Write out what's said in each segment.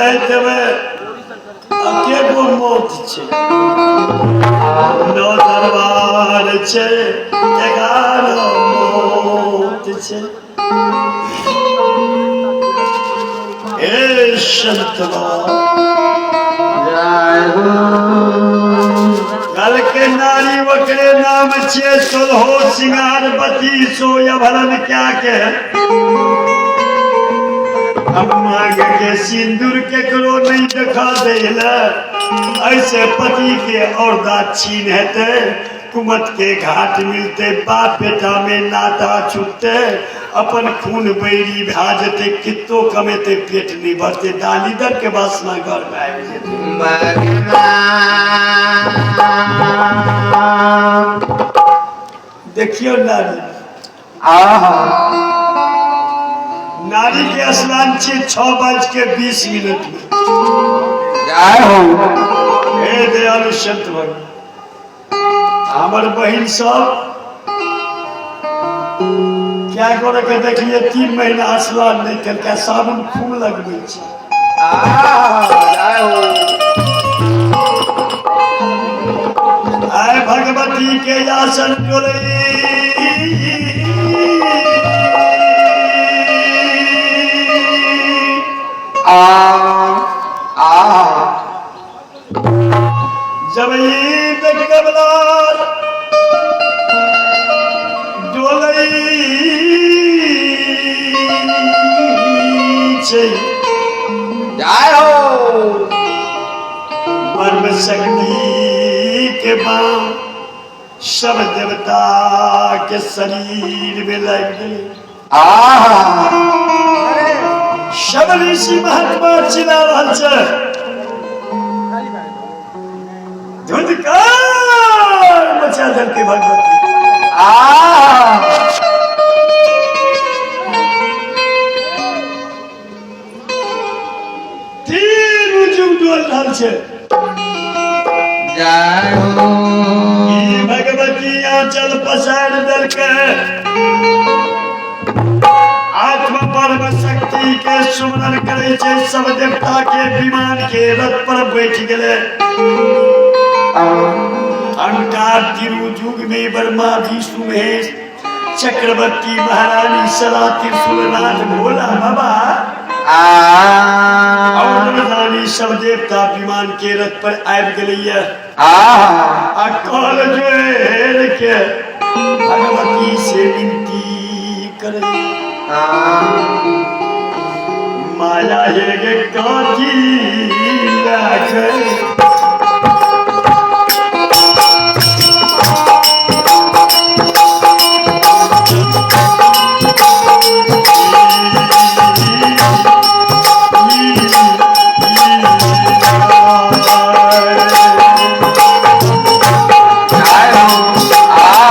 रातिमे एकेगो मौत छै। 9 दरबार छै, 11 मौत छै। हे संत बाबा, कल के नारी ओकरे नाम छियै। 16 सिंगार 32 अभरण क्या के अब मांग के सिंदूर केकरो नहीं देखा देला। ऐसे पति के औरदा छीन हेतै, कुमत के घाट मिलते, बाप बेटा में नाता छूटते, अपन खून बैरी भए जेतै, कितो कमेते पेट नहीं भरते, दाली दर के वासना घर में आबि जेतै। देखियौ नारी, आहा, नारी के स्नान छी 6:20 में। जय हो। हे दयालु संत भगवान, हमर बहिन सब क्या करे के देखलिए 3 महीना स्नान नहीं केलकै, साबुन खूब लगबै छै। आहा, जय हो। आय भगवती के आसन डोलै, आ, आ, जब ईद कबला डोलै छै, जय हो। ब्रह्म शक्ति के बाम सब देवता के शरीर में लग गए। आहा, सब ऋषि महात्मा चिल्ला रहल छै, धुंधकार मचा देलकै भगवती। आहा, 3 युग डोल रहल छै। जय हो। ई भगवती आंचल पसारि देलकै, आत्मा परम शक्ति के सुमरन करै छै, सब देवता के विमान के रथ पर बैठ गेलै। अहंकार तिरुजुग में ब्रह्मा विष्णु महेश चक्रवर्ती महारानी सदा त्रिशूलनाथ भोला बाबा आ, और रानी सब देवता विमान के रथ पर आबि गेलैया। आहा, आ कल जोड़ के भगवती से विनती करे, माया हे गे काठी लागे, जय हो। आहा, आय हो।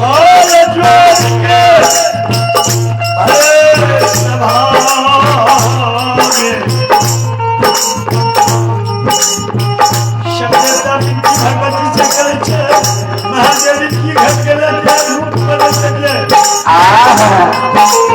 और ज्योत के अरे सभा में शब्दता विनती भगवती से करै छै, महादेवी की घर के रूप बदल देलियै। आहा।